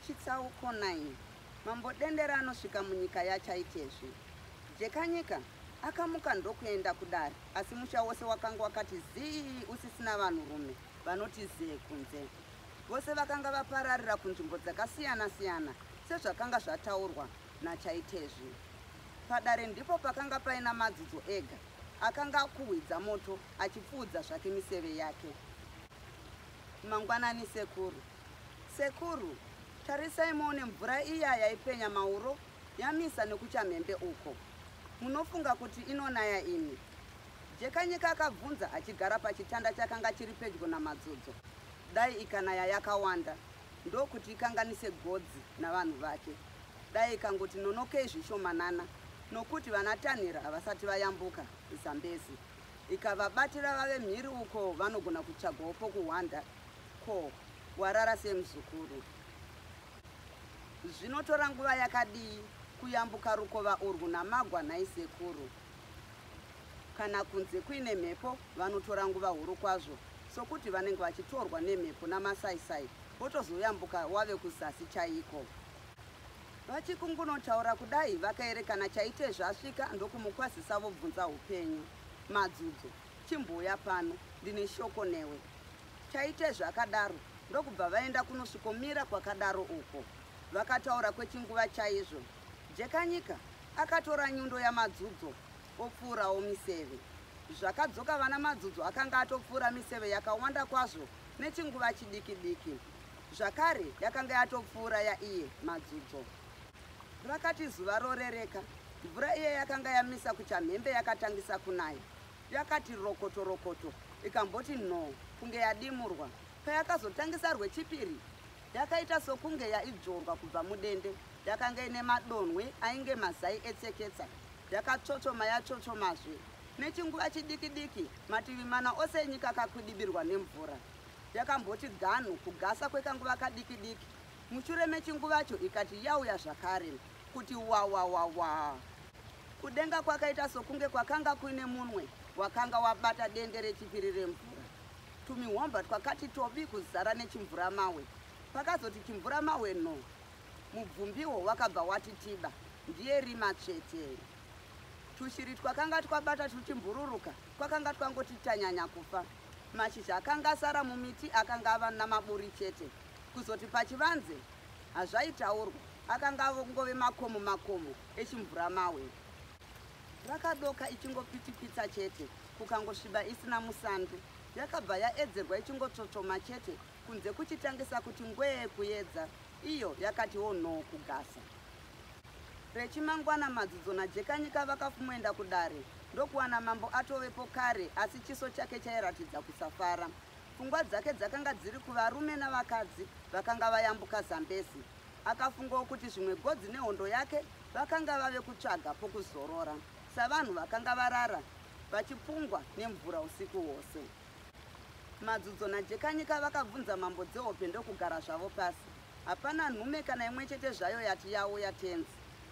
Chitsauko 9 Mambo Dendera anosvika munyika yaChaitezvi. Jekanyika akamuka ndokuenda kudare asi musha wose wakanga wakati zii usisina vanhurume vanoti zee kunze. Vose vakanga vapararira kunzvimbo dzakasiyana-siyana sezvakanga zvataurwa naChaitezvi. Padare ndipo pakanga paina Madzudzo ega akanga akuhwidza moto achipfuudza zvake miseve yake. Mangwanani sekuru. Sekuru, tarisai muone mvura iya yaipenya mauro yamisa nekuchamhembe uko. Munofunga kuti inonaya imi? Jekanyika akabvunza achigara pachitanda chakanga chiri pedyo naMadzudzo. Dai ikanaya yakawanda ndokuti ikanganise Godzi navanhu vake. Dai ikangoti nonokei zvishomanana nokuti vanaTanhira havasati vayambuka Zambezi. Ikavabatira vave mhiri uko vanogona kutsvagawo pokuhwanda. Ko, warara sei muzukuru? Zvinotora nguva yakadii kuyambuka rukova urwu namagwa nhai sekuru? Kana kunze kuine mhepo vanotora nguva huru kwazvo sokuti vanenge vachitorwa nemhepo namasaisai votozoyambuka wave kuzasi chaiko. Vachikungunotaura kudai vakaerekana Chaitezvi asvika ndokumukwazisa vobvunza upenyu. Madzudzo, chimbouya pano, ndine shoko newe. Chaitezvi akadaro ndokubva vaenda kunosvikomira kwakadaro uko. Vakataura kwechinguva chaizvo. Jekanyika akatora nyundo yaMadzudzo opfuurawo miseve. Zvakadzoka vana Madzudzo akanga atopfuura miseve yakawanda kwazvo nechinguva chidiki diki. Zvakare yakanga yatopfuura yaiye Madzudzo. Rakati zuva rorereka, mvura iye yakanga yamisa kuchamhembe yakatangisa kunaya. Yakati rokoto rokoto ikamboti nhoo kunge yadimurwa. Payakazotangisa rwechipiri yakaita sokunge yaidzvorwa kubva mudende. Yakanga ine madonhwe ainge mazai etseketsa. Yakatsvotsvoma yatsvotsvomazve. Nechinguva chidiki diki mativi mana ose enyika akakwidibirwa nemvura. Yakamboti ganhu kugasa kwekanguva kadiki diki. Mushure mechinguvacho ikati yauya zvakare kuti wawawawa. Kudenga kwakaita sokunge kwakanga kuine munwe wakanga wabata dende rechipiri remvura. Tumihomba twakati tobi kuzara nechimvuramahwe. Pakazoti chimvuramahwe nhoo, mubvumbiwo wakabva wati tiba, ndiye rima tsvete. Tushiri twakanga twabata tuchimbururuka twakanga twangoti tanyanya kufa. Mashizha akanga asara mumiti akanga ava namaburi chete. Kuzoti pachivanze hazvaitaurwa, akanga angove makomo makomo echimvuramahwe. Rakadoka ichingopitipitsa chete, kukangosviba isina musandu. Yakabva yaedzerwa ichingotsvotsvoma chete, kunze kuchitangisa kuti ngwee kuyedza, iyo yakatiwo nhoo kugasa. Rechimangwana Madzudzo naJekanyika vakafumoenda kudare ndokuwana mambo atovepo kare asi chiso chake chairatidza kusafara. Pfungwa dzake dzakanga dziri kuvarume navakadzi vakanga vayambuka Zambezi. Akafungawo kuti zvimwe Godzi nehondo yake vakanga vave kutsvaga pokuzorora savanhu vakanga varara vachipungwa nemvura usiku hwose. Madzudzo naJekanyika vakabvunza mambo dzehope ndokugara zvavo pasi. Hapana nhume kana imwechete zvayo yati yauya tenzi.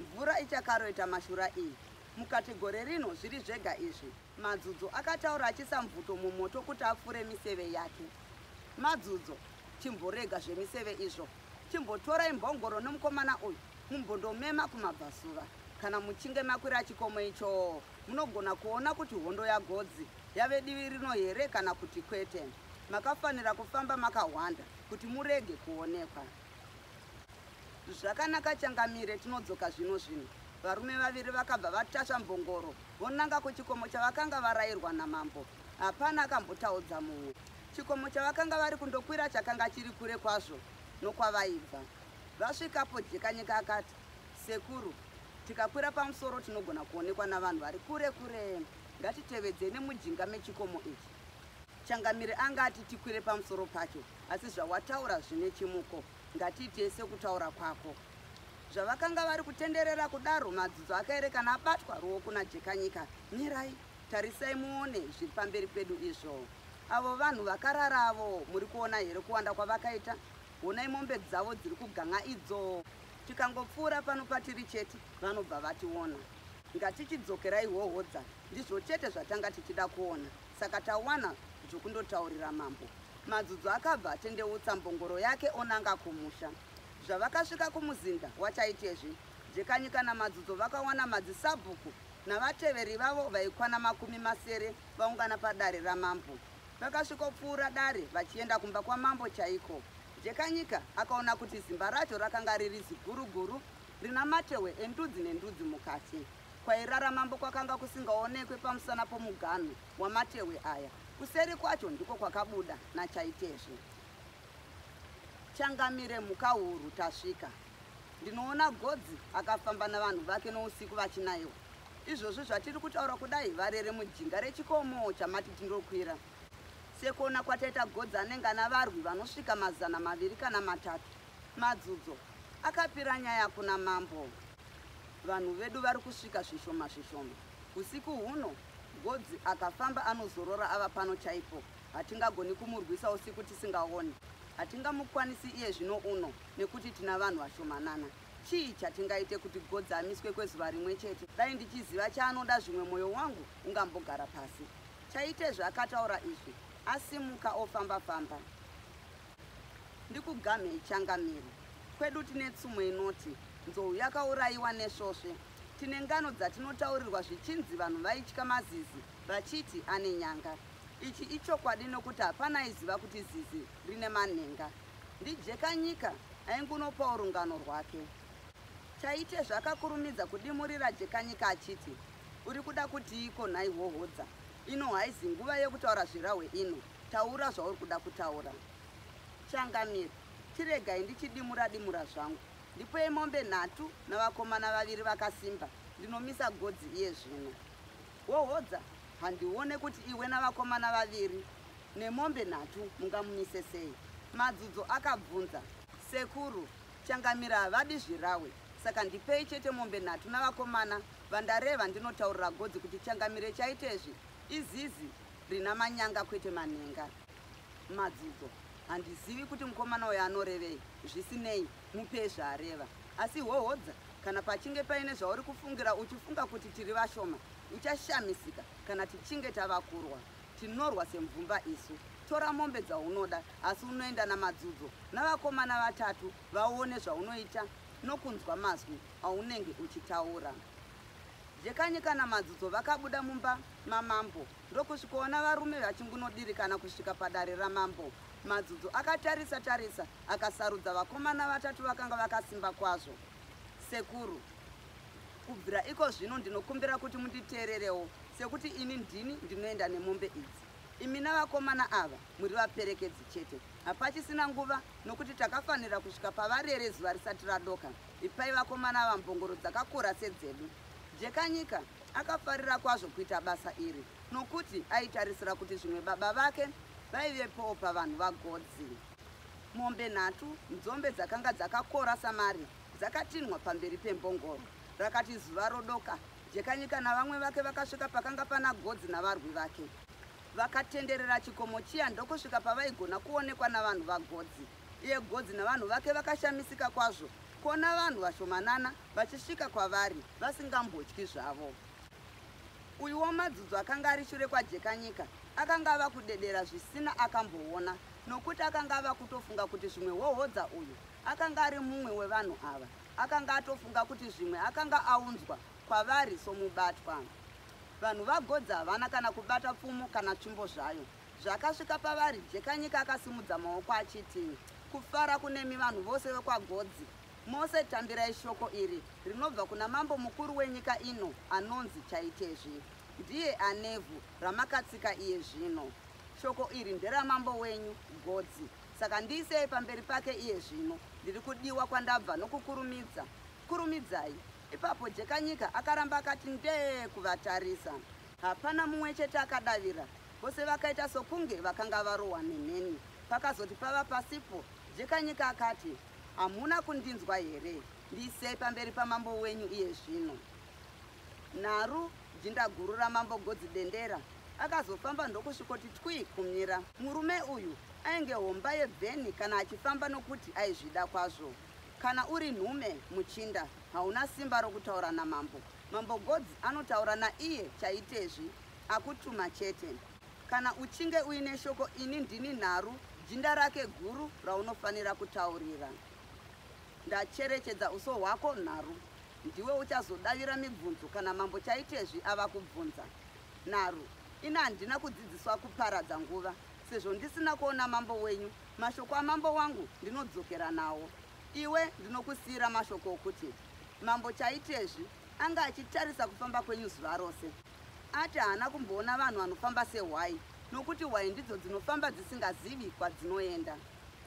Mvura ichakaroita mashura iyi. Mukati gore rino zviri zvega izvi. Madzudzo akataura achiisa mvuto mumoto kuti apfure miseve yake. Madzudzo, chimborega zvemiseve izvo. Chimbotorai mbongoro nomukomana uyu mumbondomema kumabvazuva. Kana muchinge makwira chikomo ichoo munogona kuona kuti hondo yaGodzi yave divi rino here kana kuti kwete. Makafanira kufamba makahwanda kuti murege kuonekwa. Zvakanaka changamire, tinodzoka zvino zvino. Varume vaviri vakabva vatasva mbongoro vonanga kuchikomo chavakanga varairwa namambo. Hapana akambotaudza mumwe. Chikomo chavakanga vari kundokwira chakanga chiri kure kwazvo nokwavaibva. Vasvikapo Jekanyika akati, Sekuru, tikakwira pamusoro tinogona kuonekwa navanhu vari kure kure. Ngatitevedzei nemujinga mechikomo ichi. Changamire anga ati tikwire pamusoro pacho, asi zvawataura zvine chimuko. Ngatiitei sekutaura kwako. Zvavakanga vari kutenderera kudaro, Madzudzo akaerekana abatwa ruoko naJekanyika. Mirai, tarisai muone zviri pamberi pedu izvo. Avo vanhu vakarara avo, muri kuona here kuwanda kwavakaita? Honai mombe dzavo dziri kugan'a idzo. Tikangopfuura pano patiri chete, vanobva vationa. Ngatichidzokerai hohodza, ndizvo chete zvatanga tichida kuona. Saka tawana zvokundotaurira mambo. Madzudzo akabva atendeutsa mbongoro yake onanga kumusha. Zvavakasvika kumuzinda waChaitezvi, Jekanyika naMadzudzo vakawana madzisabhuku navateveri vavo vaikwana 60 vaungana padare ramambo. Vakasvikopfuura dare vachienda kumba kwamambo chaiko. Jekanyika akaona kuti zimba racho rakanga riri ziguru guru rina matehwe endudzi nendudzi mukati. Kwairara mambo kwakanga kusingaonekwe pamusana pomuganhu wamatehwe aya. Kuseri kwacho ndiko kwakabuda naChaitezvi. Changamire mhukahuru tasvika. Ndinoona Godzi akafamba navanhu vake nousiku vachinaiwa. Izvozvi zvatiri kutaura kudai varere mujinga rechikomo chamati tindokwira. Sekuona kwataita Godzi anenge ana varwi vanosvika 200 kana 300. Madzudzo akapira nyaya kuna mambo. Vanhu vedu vari kusvika zvishoma zvishoma. Usiku huno Godzi akafamba anozorora ava pano chaipo. Hatingagoni kumurwisa usiku tisingaoni. Hatingamukwanisi iye zvino uno nekuti tina vanhu vashomanana. Chii chatingaite kuti Godzi amiswe kwezuva rimwe chete? Dai ndichiziva chaanoda zvimwe mwoyo wangu ungambogara pasi. Chaitezve akataura izvi asimuka ofamba famba. Ndikugamhei changamire. Kwedu tine tsumo inoti nzou yakaurayiwa nesvosve. Tine ngano dzatinotaurirwa zvichinzi vanhu vaitya mazizi vachiti ane nyanga. Ichi ichokwadi nokuti hapana aiziva kuti zizi rine manhenga. NdiJekanyika aingunopawo rungano rwake. Chaitezve akakurumidza kudimurira Jekanyika achiti, Uri kuda kutiiko nhai Hohodza? Ino haizi nguva yekutaura zvirahwe ino, taura zvauri kuda kutaura. Changamire, chiregai ndichidimura dimura zvangu. Ndipei mombe nhatu navakomana vaviri vakasimba, ndinomisa Godzi iye zvino. Hohodza, handione kuti iwe navakomana vaviri nemombe nhatu mungamumise sei? Madzudzo akabvunza. Sekuru, changamire havadi zvirahwe, saka ndipei chete mombe nhatu navakomana vandareva ndinotaurira Godzi kuti changamire Chaitezvi izizi rina manyanga kwete manhenga. Madzudzo, handizivi kuti mukomana uyo anorevei, zvisinei, mupei zvaareva. Asi Hohodza, kana pachinge paine zvauri kufungira uchifunga kuti tiri vashoma, uchashamisika kana tichinge tava kurwa. Tinorwa semvumba isu. Tora mombe dzaunoda asi unoenda naMadzudzo navakomana vatatu vaone zvaunoita nokunzwa mazwi aunenge uchitaura. Jekanyika naMadzudzo vakabuda mumba mamambo ndokusvikoona varume vachingunodirikana kusvika padare ramambo. Madzudzo akatarisa tarisa akasarudza vakomana vatatu vakanga vakasimba kwazvo. Sekuru, kubvira iko zvino ndinokumbira kuti munditeererewo sekuti ini ndini ndinoenda nemombe idzi. Imi navakomana ava muri vaperekedzi chete. Hapachisina nguva nokuti takafanira kusvika pavarere zuva risati radoka. Ipai vakomana ava mbongoro dzakakura sedzedu. Jekanyika akafarira kwazvo kuita basa iri nokuti aitarisira kuti zvimwe baba vake vaivepowo pavanhu vaGodzi. Mombe nhatu nzombe dzakanga dzakakora samare dzakatinhwa pamberi pembongoro. Rakati zuva rodoka, Jekanyika navamwe vake vakasvika pakanga pana Godzi navarwi vake. Vakatenderera chikomo chiya ndokusvika pavaigona kuonekwa navanhu vaGodzi. Iye Godzi navanhu vake vakashamisika kwazvo kuona vanhu vashomanana vachisvika kwavari vasingambotyi zvavo. Uyuwo Madzudzo akanga ari shure kwaJekanyika akanga ava kudedera zvisina akamboona nokuti akanga ava kutofunga kuti zvimwe Hohodza uyu akanga ari mumwe wevanhu ava. Akanga atofunga kuti zvimwe akanga aunzwa kwavari somubatwa. Vanhu vaGodzi havana kana kubata pfumo kana tsvimbo zvayo. Zvakasvika pavari, Jekanyika akasimudza maoko achiti, Kufara kunemi vanhu vose vekwaGodzi. Mose tambirai shoko iri rinobva kuna mambo mukuru wenyika ino anonzi Chaitezvi. Ndiye anevhu ramakatsika iye zvino. Shoko iri nderamambo wenyu Godzi. Saka ndiisei pamberi pake iye zvino. Ndiri kudiwa kwandabva nokukurumidza. Kurumidzai. Ipapo Jekanyika akaramba akati ndee kuvatarisa. Hapana mumwe chete akadavira. Vose vakaita sokunge vakanga varohwa nemheni. Pakazoti pava pasipo, Jekanyika akati, Hamuna kundinzwa here? Ndiisei pamberi pamambo wenyu iye zvino. Nharu, jinda guru ramambo Godzi Dendera, akazofamba ndokusvikoti twii kumira. Murume uyu ainge homba yebveni kana achifamba nokuti aizvida kwazvo. Kana uri nhume, muchinda, hauna simba rokutaura namambo. Mambo Godzi anotaura naiye Chaitezvi akutuma chete. Kana uchinge uine shoko ini ndini Nharu, jinda rake guru raunofanira kutaurira. Ndacherechedza uso hwako Nharu. Ndiwe uchazodavira mibvunzo kana mambo Chaitezvi ava kubvunza. Nharu, Ini handina kudzidziswa kuparadza nguva. Sezvo ndisina kuona mambo wenyu, mashoko amambo wangu ndinodzokera nawo. Iwe ndinokusiira mashoko okuti mambo Chaitezvi anga achitarisa kufamba kwenyu zuva rose. Ati haana kumboona vanhu vanofamba sehwai nokuti hwai ndidzo dzinofamba dzisingazivi kwadzinoenda.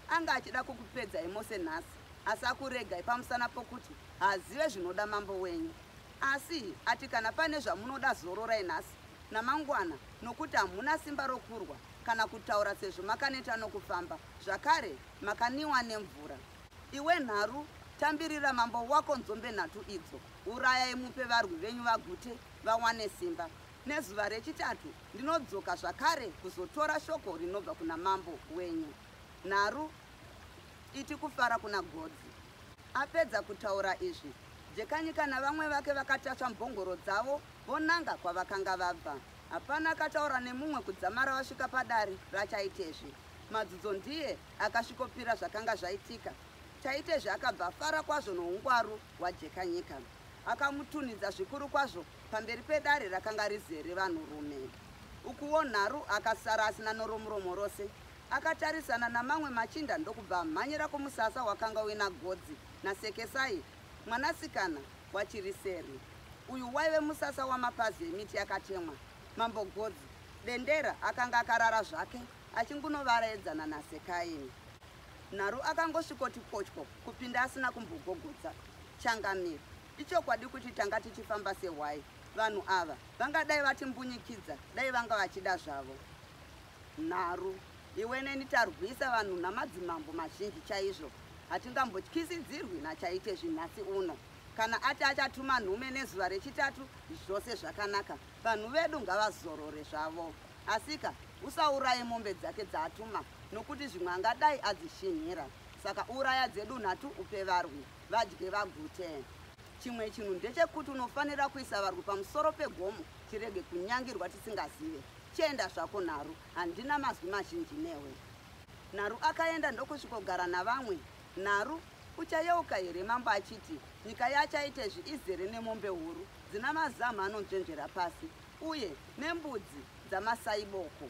Anga achida kukupedzai mose nhasi asi akuregai pamusana pokuti haazive zvinoda mambo wenyu. Asi ati kana pane zvamunoda zororai nhasi namangwana nokuti hamuna simba rokurwa kana kutaura sezvo makaneta nokufamba zvakare makaniwa nemvura. Iwe Nharu tambirira mambo wako nzombe nhatu idzo urayai mupe varwi venyu vagute vawane simba. Nezuva rechitatu ndinodzoka zvakare kuzotora shoko rinobva kuna mambo wenyu. Nharu iti kufara kuna Godzi. Apedza kutaura izvi, Jekanyika navamwe vake vakatasva mbongoro dzavo vonanga kwavakanga vabva. Hapana akataura nemumwe kudzamara vasvika padare raChaitezvi. Madzudzo ndiye akasvikopira zvakanga zvaitika. Chaitezvi akabva afara kwazvo noungwaru hwaJekanyika. Akamutunhidza zvikuru kwazvo pamberi pedare rakanga rizere vanhurume. Ukuwo Nharu akasara asina noromuromo rose. Akatarisana namamwe machinda ndokubva amhanyira kumusasa wakanga uina Godzi naSekesai mwanasikana waChiriseri. Uyu waive musasa wamapazi emiti yakatemwa. Mambo Godzi, Dendera akanga akarara zvake achingunovaraedzana naSekai. Nharu akangosvikoti potyo kupinda asina kumbogogodza. Changamire, ichokwadi kuti tanga tichifamba sehwai. Vanhu ava vangadai vatimbunyikidza dai vanga vachida zvavo. Nharu, iwe neni tarwisa vanhu namadzimambo mazhinji chaizvo. Hatingambotyisidzirwi naChaitezvi nhasi uno. Kana ati achatuma nhume nezuva rechitatu zvose zvakanaka. Vanhu vedu ngavazorore zvavo. Asika, usauraye mombe dzake dzaatuma nokuti zvimwe angadai adzishinhira. Saka uraya dzedu nhatu upe varwi vadye vagute. Chimwe chinhu ndechekuti unofanira kuisa varwi pamusoro pegomo tirege kunyangirwa tisingazive. Chienda zvako Nharu, handina mazwi mazhinji newe. Nharu akaenda ndokusvikogara navamwe. Nharu, Uchayeuka here mambo achiti nyika yaChaitezvi izere nemombe huru dzina mazamu anonzvenzvera pasi uye nembudzi dzamasaiboko.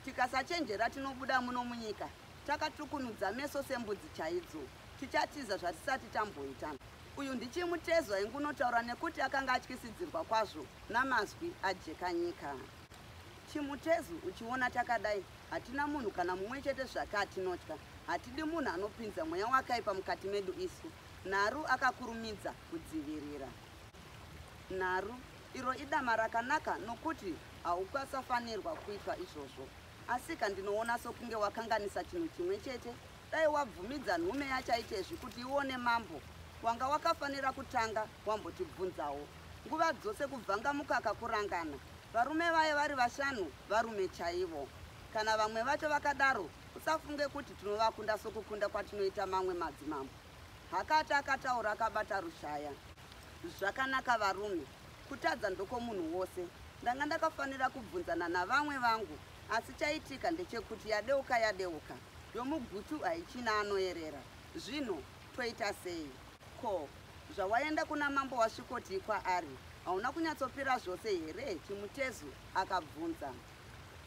Tikasachenjera tinobuda muno munyika takatukunudza meso sembudzi chaidzo. Tichatiza zvatisati tamboita. Uyu ndiChimutezo aingunotaura nekuti akanga atyisidzirwa kwazvo namazwi aJekanyika. Chimutezo, uchiona takadai hatina munhu kana mumwe chete zvake atinotya. Hatidi munhu anopinza mweya wakaipa mukati medu isu. Nharu akakurumidza kudzivirira. Nharu, iro idama rakanaka nokuti haukasafanirwa kuitwa izvozvo. Asika ndinoona sokunge wakanganisa chinhu chimwe chete. Dai wabvumidza nhume yaChaitezvi kuti ione mambo, wanga wakafanira kutanga wambotibvunzawo. Nguva dzose kubvanga mukaka kurangana. Varume vaye vari vashanu varume chaivo. Kana vamwe vacho vakadaro, usafunge kuti tinovakunda sokukunda kwatinoita mamwe madzimambo. Hakata akataura akabata rushaya. Zvakanaka varume, kutadza ndokomunhu wose. Ndanga ndakafanira kubvunzana navamwe vangu asi chaitika ndechekuti yadeuka yadeuka, yomuguchu haichina anoerera. Zvino toita sei? Ko, zvawaenda kuna mambo wasvikotii kwaari? Hauna kunyatsopira zvose here? Chimutezu akabvunza.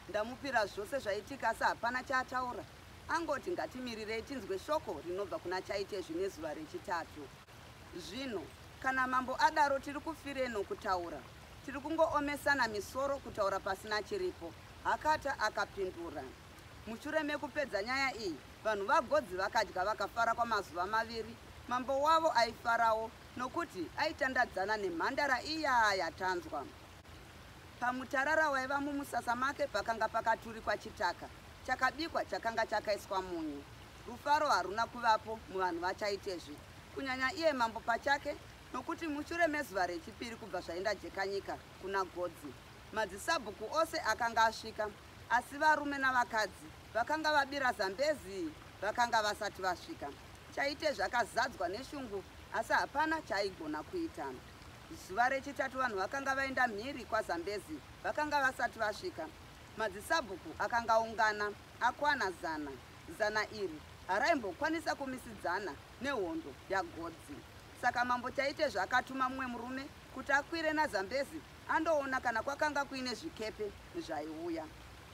Ndamupira zvose zvaitika asi hapana chaataura. Angoti ngatimirirei tinzwe shoko rinobva kuna Chaitezvi nezuva rechitatu. Zvino, kana mambo adaro tiri kufirei nokutaura? Tiri kungoomesana misoro kutaura pasina chiripo, Hakata akapindura. Mushure mekupedza nyaya iyi, vanhu vaGodzi vakadya vakafara kwamazuva maviri. Mambo wavo aifarawo nokuti aitandadzana nemhandara iya yatanzwa. Pamutarara waiva mumusasa make pakanga pakaturikwa chitaka chakabikwa chakanga chakaiswa munyu. Rufaro haruna kuvapo muvanhu vaChaitezvi, kunyanya iye mambo pachake, nokuti mushure mezuva rechipiri kubva zvaenda Jekanyika kuna Godzi, madzisabhuku ose akanga asvika, asi varume navakadzi vakanga vabira Zambezi vakanga vasati vasvika. Chaitezvi akazadzwa neshungu asi hapana chaaigona kuita. Zuva rechitatu vanhu vakanga vaenda mhiri kwaZambezi vakanga vasati vasvika. Madzisabhuku akanga aungana akwana zana. Zana iri haraimbokwanisa kumisidzana nehondo yaGodzi. Saka mambo Chaitezvi akatuma mumwe murume kuti akwire naZambezi andoona kana kwakanga kuine zvikepe zvaiuya.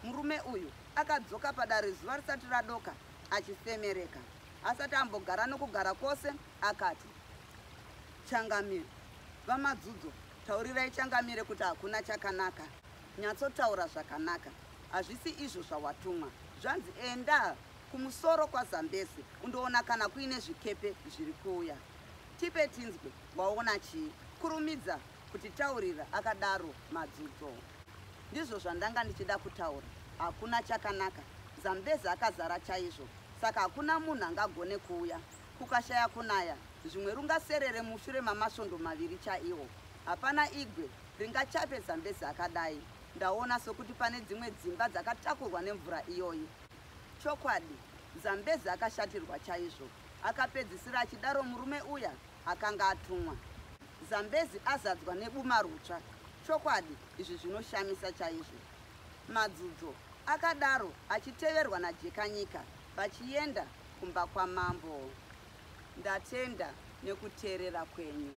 Murume uyu akadzoka padare zuva risati radoka achifemereka. Asati ambogara nokugara kwose akati, Changamire, VaMadzudzo, taurirai changamire kuti hakuna chakanaka. Nyatsotaura zvakanaka. Hazvisi izvo zvawatumwa. Zvanzi enda kumusoro kwaZambezi undoona kana kuine zvikepe zviri kuuya. Tipe tinzwe, waona chii? Kurumidza kutitaurira, akadaro Madzudzo. Ndizvo zvandanga ndichida kutaura. Hakuna chakanaka. Zambezi akazara chaizvo saka hakuna munhu angagone kuuya. Kukashaya kunaya, zvimwe rungaserere mushure mamasvondo maviri chaiwo. Hapana igwe ringachape Zambezi akadai. Ndaona sokuti pane dzimwe dzimba dzakatakurwa nemvura iyoyi. Chokwadi, Zambezi akashatirwa chaizvo, akapedzisira achidaro murume uya akanga atumwa. Zambezi azadzwa nebuma rutsva. Chokwadi, izvi zvinoshamisa chaizvo. Madzudzo akadaro achiteverwa naJekanyika vachienda kumba kwamambo. Ndatenda nekuteerera kwenyu.